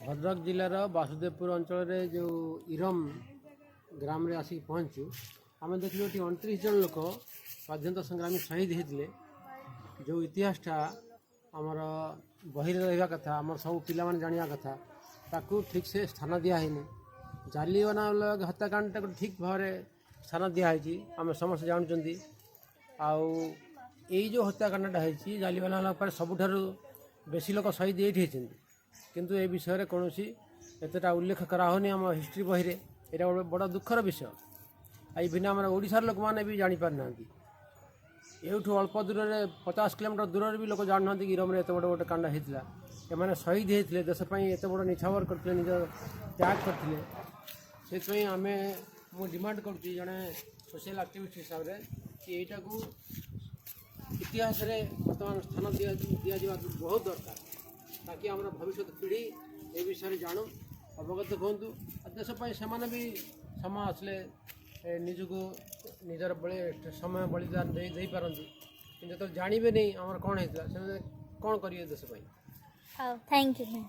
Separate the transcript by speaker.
Speaker 1: ଭଦ୍ରକ ଜିଲ୍ଲାର ବାସୁଦେବପୁର ଅଞ୍ଚଳରେ ଯେଉଁ ଇରମ ଗ୍ରାମରେ ଆସିକି ପହଞ୍ଚୁ, ଆମେ ଦେଖିଲୁ ଏଠି 29 ଜଣ ଲୋକ ସ୍ୱାଧୀନତା ସଂଗ୍ରାମୀ ଶହୀଦ ହେଇଥିଲେ। ଯେଉଁ ଇତିହାସଟା ଆମର ବହିରେ ରହିବା କଥା, ଆମର ସବୁ ପିଲାମାନେ ଜାଣିବା କଥା, ତାକୁ ଠିକ୍ସେ ସ୍ଥାନ ଦିଆହେଇନି। ଜାଲିଆନାୱାଲାବାଗ ହତ୍ୟାକାଣ୍ଡଟାକୁ ଠିକ୍ ଭାବରେ ସ୍ଥାନ ଦିଆହେଇଛି, ଆମେ ସମସ୍ତେ ଜାଣୁଛନ୍ତି। ଆଉ ଏଇ ଯେଉଁ ହତ୍ୟାକାଣ୍ଡଟା ହେଇଛି ଜାଲିଆନାୱାଲାବାଗ ପରେ, ସବୁଠାରୁ ବେଶୀ ଲୋକ ଶହୀଦ ଏଇଠି ହେଇଛନ୍ତି। କିନ୍ତୁ ଏ ବିଷୟରେ କୌଣସି ଏତେଟା ଉଲ୍ଲେଖ କରାହେଉନି ଆମ ହିଷ୍ଟ୍ରି ବହିରେ। ଏଇଟା ଗୋଟେ ବଡ଼ ଦୁଃଖର ବିଷୟ। ଆଉ ଇଭିନ୍ ଆମର ଓଡ଼ିଶାର ଲୋକମାନେ ବି ଜାଣିପାରୁନାହାନ୍ତି। ଏଇଠୁ ଅଳ୍ପ ଦୂରରେ, 50 କିଲୋମିଟର ଦୂରରେ ବି ଲୋକ ଜାଣୁନାହାନ୍ତି କି ଇରମରେ ଏତେ ବଡ଼ ଗୋଟେ କାଣ୍ଡ ହେଇଥିଲା। ଏମାନେ ଶହୀଦ ହେଇଥିଲେ, ଦେଶ ପାଇଁ ଏତେ ବଡ଼ ନିଛାବର କରିଥିଲେ, ନିଜ ତ୍ୟାଗ କରିଥିଲେ। ସେଥିପାଇଁ ମୁଁ ଡିମାଣ୍ଡ କରୁଛି ଜଣେ ସୋସିଆଲ ଆକ୍ଟିଭିଷ୍ଟ ହିସାବରେ କି ଏଇଟାକୁ ଇତିହାସରେ ବର୍ତ୍ତମାନ ସ୍ଥାନ ଦିଆଯିବା ବହୁତ ଦରକାର, ତାକି ଆମର ଭବିଷ୍ୟତ ପିଢ଼ି ଏ ବିଷୟରେ ଜାଣୁ, ଅବଗତ ହୁଅନ୍ତୁ ଆଉ ଦେଶ ପାଇଁ ସେମାନେ ବି ସମୟ ଆସିଲେ ନିଜକୁ ନିଜର ବଳି ସମୟ ବଳିଦାନ ଦେଇପାରନ୍ତି। କିନ୍ତୁ ଯେତେବେଳେ ଜାଣିବେନି ଆମର କ'ଣ ହେଇଥିଲା, ସେମାନେ କ'ଣ କରିବେ ଦେଶ ପାଇଁ?
Speaker 2: ହଉ, thank you.